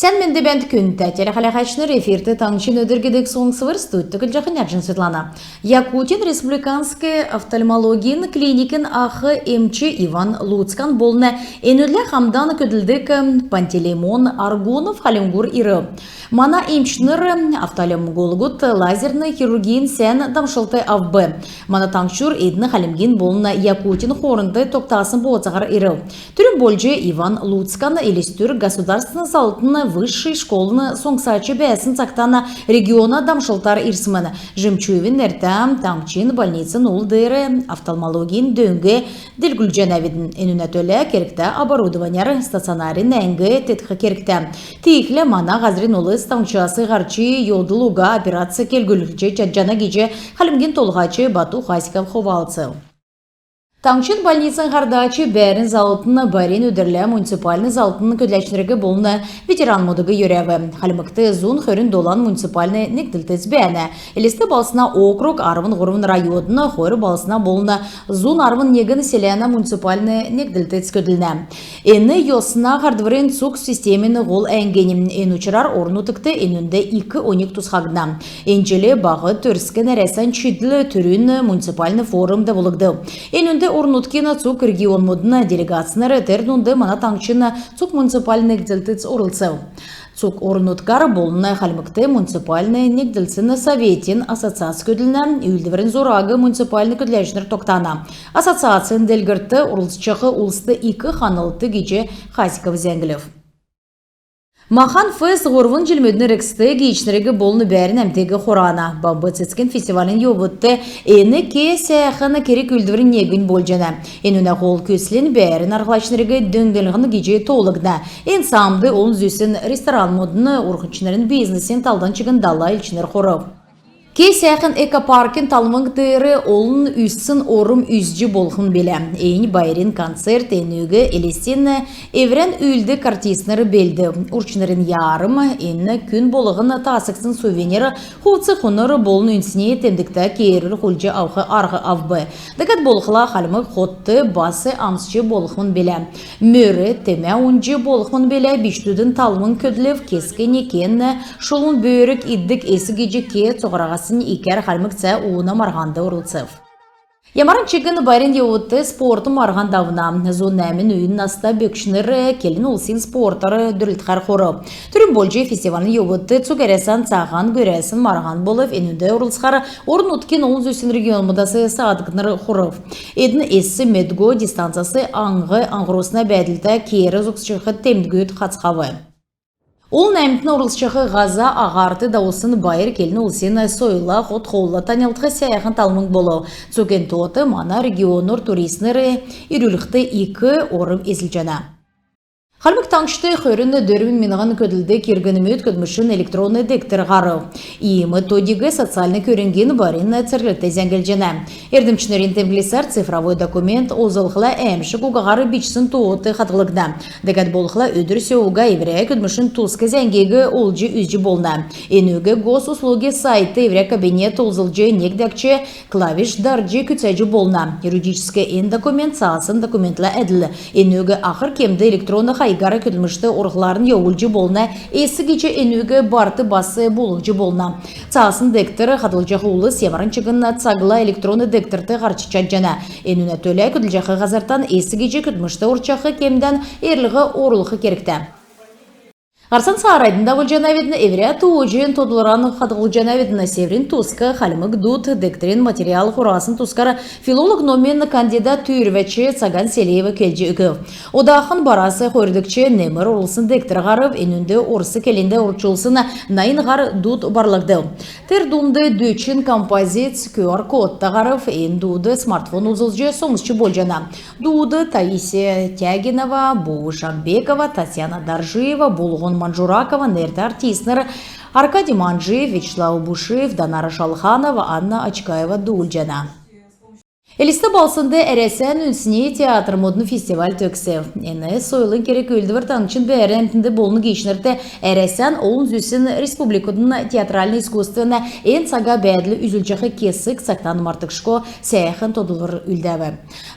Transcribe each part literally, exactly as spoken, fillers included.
Сән менд бәәнт, күндтә телехәләһәчнр! Эфирт «Таңһчин өдр» гидг соңсвр. Студьд көдлҗәхнь Эрнҗән Светлана. Якутин республиканск офтальмологин клиникин ах эмч Иван Луцкан болн энүнлә хамдан көдлдг Пантелеймон Аргунов Хальмгур ирв. Мана эмчнр офтальмологуд лазерн хирургин сән дамшлт авв. Мана таңһчур эдн Хальмгин болн Якутин хоорнд тогтасн бооцаһар ирв. Түрүн болҗ Иван Луцкан Элстүр государственн заллтын высший школын соңсач бәәсн цагтан региона дамшлтар ирсмн. Жемчуевин нертә таңһчин больницин ул деер офтальмологин дөң делгрүлҗәнәвидн. Энүнә төлә кергтә оборудованяр стационарин әңг теткх кергтә. Тиигхлә мана һазрин улс таңһчас һарч йовдл уга операц келгүлҗ чадҗана гиҗ Хальмгин Толһач Бату Хасиков хувалцв. Таңһчин больницин һардач бәәрн заллтын, байрин өдрлә муниципальн заллтын көдләчнриг болн ветеранмудыг йөрәв. Хальмгт зун хөрн долан муниципальн негдлтс бәәнә. Элст балһсна округ арвн һурвн района, хойр балһсна болн зун арвн негн селәнә муниципальн негдлтс көдлнә. Эн йосна һардврин цуг системин һол әңгнь. Эн учрар орн-нутгт энүнд ик оньг тусхагдна. Эн җил Баһ Төрскн Әрәсән чидл түрүн муниципальн форум давулгдв. Энүнд орн-нутгин цуг регионмудын делегацнр, тер дунд мана таңһчин цуг муниципальн негдлтс орлцв. Цуг орн-нутгар болн Хальмгт муниципальн негдлтсин советин ассоциац көдлнә. Үүлдврин зураг муниципальн көдләчнр тогтана. Ассоциацин делгрлтд орлцҗах улст ик ханлт гиҗ Хасиков зәңглв. «Махан-фест» һурвн җилмүдин эргцд гиичнриг болн бәәрн әмтиг хурана. «Бамб цецгин» фестивалин йовудт эн кесг сәәхн керг-үүлдврин негнь болҗана. Энүнә һол күслнь бәәрн арһлачнриг дөңнлһн гиҗ тоолгдна. Эн саамд олн зүсн ресторанмудын, урһмҗин бизнесин талдан чигн дала элчнр хурв. Кесг сәәхн экопаркин талвң деер олн үзсн орм үзҗ болхмн билә. Эн байрин концерт, энүг Элстин эврән үүлддг артистнр белдв. Урчнрин ярмг, эн күн болһн таасгдсн сувенир, хувц-хунр болн үндсн темдгтә кеерүл хулдҗ авх арһ авв. Дәкәд болхла хальмг хотд бас амсҗ болхмн билә. Мөр, темә унҗ болхмн билә. Бичкдүдин талвң көдлв. Кесгнь кен шулун бөрг иддг эс гиҗ ке цуһараһаснь икәр хальмг цә ууна марһанд орлцв. Ямаран чигн байрин йовудт спортын марһан давна. Зун нәәмн үйин наста бөкчнр келн улсин спортар дөрлдхәр хурв. Түрүн болҗ фестивалин йовудт цуг Әрәсән цаһан гөрәсн марһан болв. Энүнд орлцхар орн-нутгин олн зүсн регионмудас саадгнр хурв. Эдн эс медго дистанцас аң-аңһрусна бәәдлтә кеер зогсчах темдгүд хацхав. Олн әмтн орлцҗах һаза аһарт давулсн байр келн улсин сойлла, хот-хоолла таньлдх сәәхн талвң болв. Цуг эн тоот мана регионур туристнр ирүлхд ик орм эзлҗәнә. Хальмг Таңһчд хөрн дөрвн миңһн көдлдг иргнмүд көдлмшин электронн дегтр һарв. Иим то-диг социальн көрңгин бәәрн церглт зәңглҗәнә. Эрдмчнрин темдглсәр, цифровой документ олзлхла, әәмшг угаһар бичсн тоот хадһлгдна. Дәкәд болхла, өдр сө уга эврә көдлмшин туск зәңгиг олҗ үзҗ болна. Энүг Госуслуги сайтд эврә кабинет олзлҗ, нег дәкҗ клавиш дарҗ күцәҗ болна. Юридическ эн документ цаасн документлә әдл. Энүг ахр кемд электронн хайгар көдлмшт орхларн йовулҗ болна, эс гиҗ энүг барт бас буулһҗ болна. Цаасн дегтр хадһлҗах улс ямаран чигн цагла электронн дегтрт һарч чадҗана. Энүнә төлә көдлҗәх һазртан эс гиҗ көдлмшт орчах кемдән эрлһ орулх кергтә. Һарцан цааранднь давулҗанавидн. Эврә тууҗин тодлвран хадһлҗанавидн. Севрин туск хальмг дуд дегтрин материал хурасн тускар филолог номин кандидат түүрвәч Цаган Селиева келҗ өгв. Одахн барас хойрдгч немр орулсн дегтр һарв. Энүнд орс келнд орчулсн найн һар дуд барлгдв. Тер дунд дөчн композиц QR-кодта һарв. Эн дуд смартфон олзлҗ соңсҗ болҗана. Дуд Таисия Тягинова, Бу Шамбекова, Татьяна Даржиева, Булһн Манжуракова нертә артистнр Аркадий Манжиев, Вячеслав Бушиев, Данара Шалханова, Анна Очкаева дуулҗана. Элст балһснд Әрәсән үндсн театрмудын фестиваль төгсв. Эн сойлын керг-үүлдвр таңһчин бәәрн әмтнд болн гиичнрт Әрәсән олн зүсн республикудын театральн искусствин эн цага бәәдл үзүлҗәх кесг цагтан мартгдшго сәәхн тодлвр үлдәв.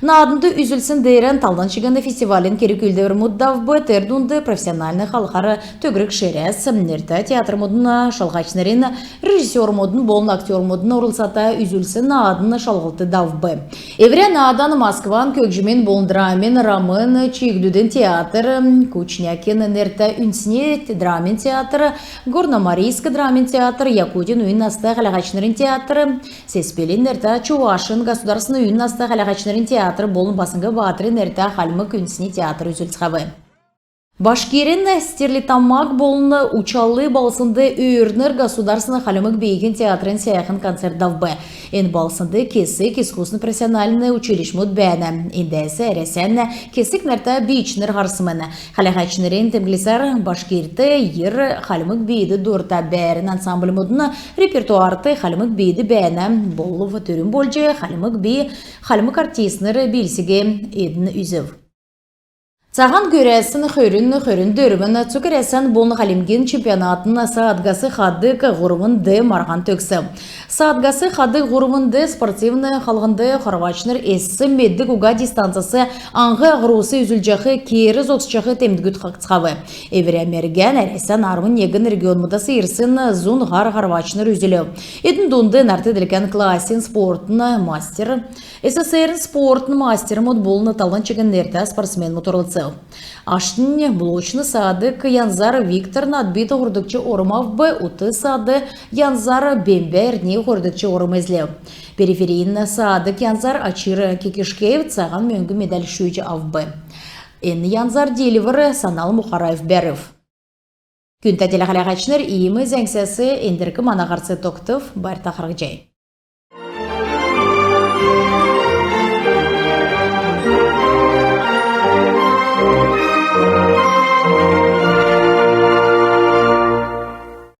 Нааднд үзүлсн деерән талдан чигн фестивалин керг-үүлдврмүд давв, тер дунд профессиональн халхар «Төгрг ширәс» нертә театрмудын шалһачнрин, режиссермудын болн актёрмудын орлцата үзүлсн наадн шалһлт давв. Эврә наадан Москван көгҗмин болн драмин «Ромэн» чигдүдин театр, Кучнякин нертә үндсн драмин театр, Горномарийск драмин театр, Якутин үйин наста хәләһәчнрин театр, Сеспелин нертә Чувашин государственн үйин наста хәләһәчнрин театр болн Басңг Баатрин нертә Хальмг үндсн театр үзүлцхәв. Башкирин Стерлитамак болн Учалы балһснд «Өөрднр» государственн хальмг бииһин театрин сәәхн концерт давв. Эн балһснд кесг искусствин профессиональн училищмуд бәәнә. Эндәс Әрәсән кесг нертә биичнр һарсмн. Хәләһәчнрин темдглсәр, Башкирт йир хальмг биид дурта бәәрн ансамбльмудын репертуарт хальмг биид бәәнә. Болв түрүн болҗ хальмг би, хальмг артистнр биилсиг эдн үзв. Цаһан гөрәсн хөрн хөрн дөрвн цуг Әрәсән болн Хальмгин чемпионатын саадгас хадг һурвн «Д» марһан төгсв. Саадгас хадг һурвн «Д» спортивн халһнд харвачнр эс меддг уга дистанцас аң-аһурс үзүлҗәх, кеер зогсҗах темдгүд хаһцхав. Эврә мергән Әрәсән арвн негн регионмудас ирсн зун һар харвачнр үзүлв. Эдн дунд нарт-делкән классин спортын мастер, СССР-ин спортын мастермуд болн талдан чигн нертә спортсменмуд орлцв. Аштнь блочн саадг янзар Виктор Надбитов һурвдгч орм авв, ут саадг янзар Бембә Эрдниев һурвдгч орм эзлв. Периферийн саадг янзар Ачир Кекишкеев цаһан мөңг медаль шүүҗ авв. Эн янзар диилвр Санал Мухараев бәрв. Күндтә телехәләһәчнр, иим зәңгсәс эндрк мана һарц тогтв. Байрта харһцхай.